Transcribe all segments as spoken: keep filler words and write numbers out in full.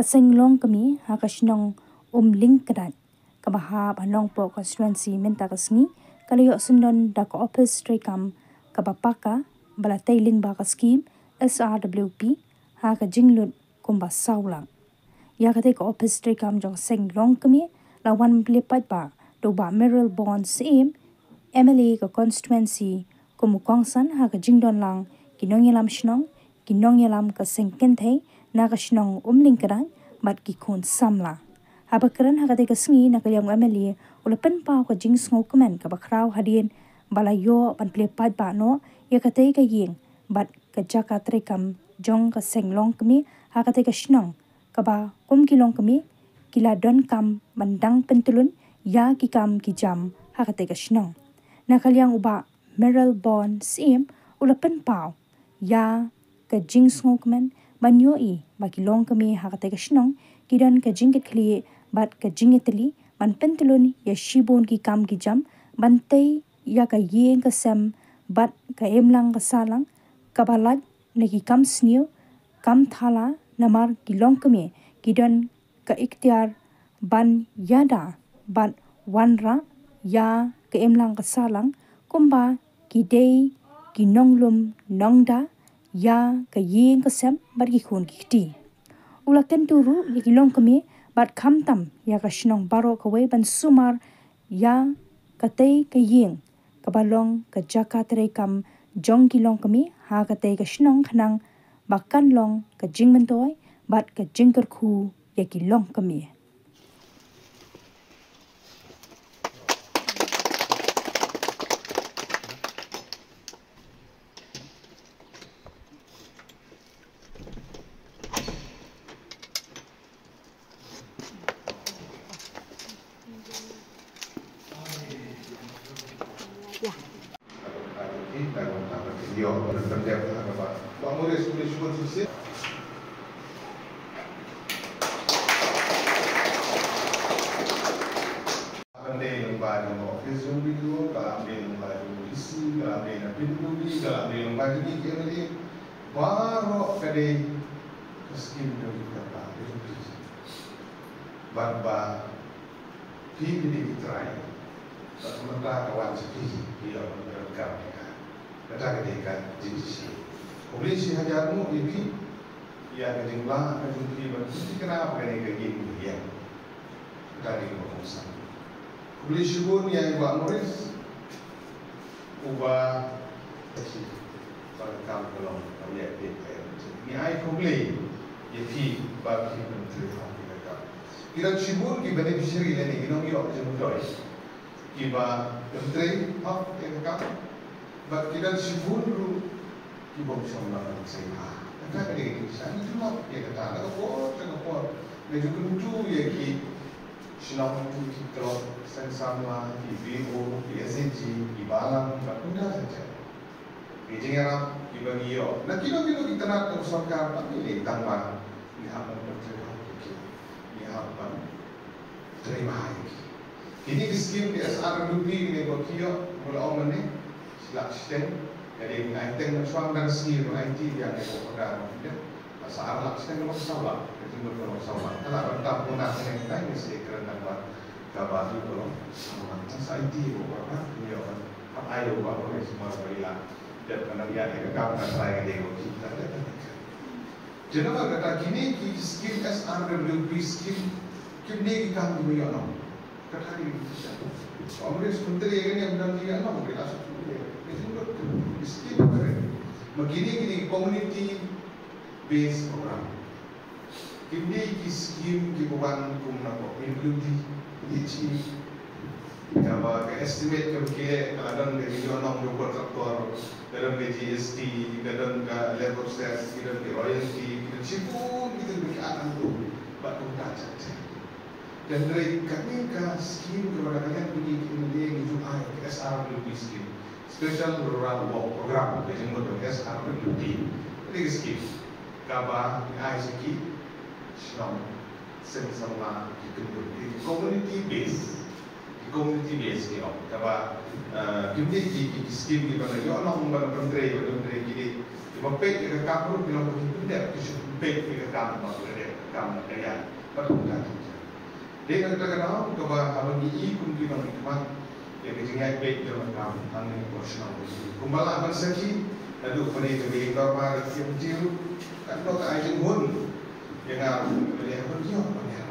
Seng Longkmie ha ka shnong Umlyngkdait, kaba hap ha Nongpoh constituency mynta ka sngi, ka la ïoh syndon da ka ophis treikam kaba paka ba la tei lyngba ka skhim S R W P ha ka jinglut kumba saw lak. Ïa katei ka ophis treikam jong Seng Longkmie la wan plie paidbah da u Bah Mayralborn Syiem, M L A ka constituency, kum u kongsan ha ka jingdon lang ki nongïalam shnong, ki nongïalam ka seng kynthei na ka shnong Umlyngkdait bad ki khun samla. Haba kren ha katei ka sngi na ka liang u M L A u la pynpaw ka jingsngewkmen kaba khraw hadien ba la ïoh ban plie paidbah noh ïa katei ka ïing bad ka jaka treikam jong ka Seng Longkmie ha katei ka shnong, kaba kum ki longkmie ki la donkam ban dang pyntyllun ïa ki kam ki jam ha katei ka shnong. Na ka liang u Bah Mayralborn Syiem u la pynpaw ïa ka jingsngewkmen ban ïohi ba ki longkmie ha katei ka shnong ki don ka jingkitkhlieh bad ka jingïatylli ban pyntyllun ïa shibun ki kam ki jam ban tei ïa ka ïing ka sem bad ka imlang ka sahlang, kaba lait na ki kam sniew kam thala, namar ki longkmie ki don ka iktiar ban ïada bad wanrah ïa ka imlang ka sahlang kumba ki dei ki nonglum nongda ïa ka ïing ka sem bad ki khun ki kti. U la kyntu ruh ïa ki longkmie bad khamtam ïa ka shnong baroh kawei ban sumar ïa katei ka ïing kaba long ka jaka treikam jong ki longkmie ha katei ka shnong, khnang ba kan long ka jingmyntoi bad ka jingkyrkhu ïa ki longkmie. Ban dei lyngba jong ka office jong B D O, ka la dei lyngba jong D C, ka la dei na P W D, ka la dei lyngba jong ki M L A. Baroh ka dei ka skim jong ki kyrpang jong ki. Bad ba phi ki dei ki trai. Bad mynta ka wan sha phi, phi ïoh ban pyndonkam ïa ka. Kata ka dei ka jingshisha. Khublei shihajar nguh ïa phi ïa ka jinglah ka jong phi ban pynthikna ba kane ka ïing ka ïeng. Kata dei kaba kongsan. Khublei shibun ïa i Bah Maurice uba ba ka kam ka long ka ïa phi. Ngi ai khublei ïa phi ba phi ban trei hok ïa ka kam. Ki don shibun ki beneficiary lane ki nongïoh jingmyntoi kiba pyntrei hok ïa ka kam. Bad ki don shibun ruh ki bym shong lang ban trei bha. Kata ka dei ka jingshisha, ngi ju lap ïa kata na ka por sha ka por. Ngi ju kyntu ïa ki shnong, ki club, seng samla, ki V O, ki S H G, ki balang, bad kumta sha sha. Ki jingïarap kiba ngi ïoh na kino kino ki tnat ka sorkar, ba ngi leh tang ba ngi hap ban pyntrei hok ïa ki, ngi hap ban trei bha ïa ki. Kine ki skim ki S R W P kine ba ki ïoh, kumba la ong mynne, shi lak shiteng. Ka dei ngi ai teng mynshuwa, dang sngi ruh ai ti biang ïa ka order ba ki dep. Sa ar lak shiteng ka long saw lak, ka jingmut ka long saw lak. Ka lah ban tam kumta, ka dei ngi ai ngi sa ïakren nangta kaba tu ka long saw lak. Sa ai ti ïa ka order, ngi ïoh ban hap ai ïa u Bah Maurice, sumar ba i la dep ban nang ïaid ïa ka kam, ka trai ka dei ba ki ta dep. Te namar kata kine ki skim S R W P skim kim dei ki kam kiba ïoh nong. Kata ki skim. Congress Myntri kane ym don ki ïoh nong, ki la shu ki skim. Ma kine kine community based program. Kim dei ki skim kiba wan kum na ka P W D, P H E, kaba ka estimate kaba ki leh, ka la don ka jingïoh nong jong u contractor, ka don ka G S T, ka don ka labour cess, ki don ki royalty, ki don shibun kita kiba ki add onto, bad kumta shai shai. Hynrei kane ka skim kaba na ka liang jong ngi, ngi ju ai ka S R W P skim, Special Rural Work Program, ka jingmut jong S R W P. Kane ka skim kaba ngi ai sha ki shnong, seng samla, ki kynhun, ki community base, ki community base ki ong. Kaba, eh, kim dei ki, ki, ki skim kiba na ïoh nong ban pyntrei, ban pyntrei, ki dei kiba peit ïa ka kam ruh ki long ki pyndep, ki shu peit ïa ka kam ba ka dep. Kam ka ïa bad kumta. Dei na kata ka daw kaba haba ngi i kum ki nongmihkhmat ïa ka jingïaid beit jong ka kam hangne ha shnong, kumba lah ban sakhi naduh mynne ka ïing dorbar ka ïing jil, katno ka ai jinghun ïa nga ruh ban ïa ban ïoh ban ïa.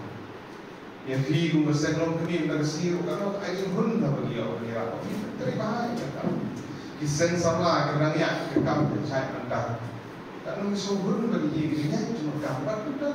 Ïa phi kum ka seng longkmie na ka sngi ruh katno ka ai jinghun ban ïoh ban ïa. Phi trei bha ïa ka kam. Ki seng samla ki nang ïa ka kam ka jait mynta. Katno ki sngewhun ban ïa ki jingïaid jong ka kam bad kumta.